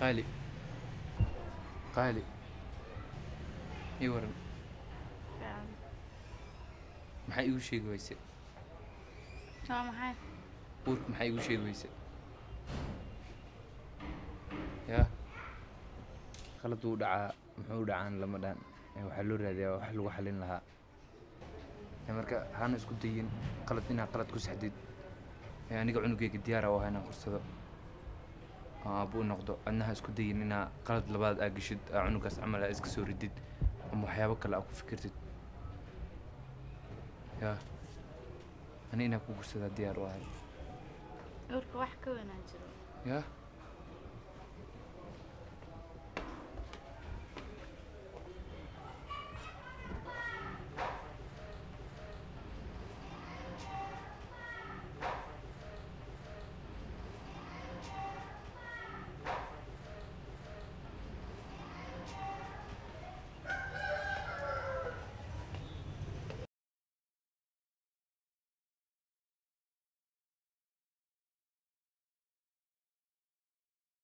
Qaali, qaali, ii waran. Maxaa iigu sheegi weyse? Waa maxay? Uurka maxaa iigu sheegi weyse? Yaa khalad wuu dhacaa, muxuu u dhacaan lama dhaan. Waxaa loo raadiyaa wax lagu xalin lahaa. Marka hana isku dayin qalad inaad qalad ku saxdid. Aniga cunugeyga diyaara u ahaa inaan korsado oo aabbo u noqdo. Adna ha isku dayin inaa qalad labaad aa geshid, aa cunugaas camal aa iska soo ridid ama waxyaabo kale aa ku fikirtid. Yaa ani inaa ku gursadaa diyaar u ahay. Uurka wax ka weynaa jiro. Yaa.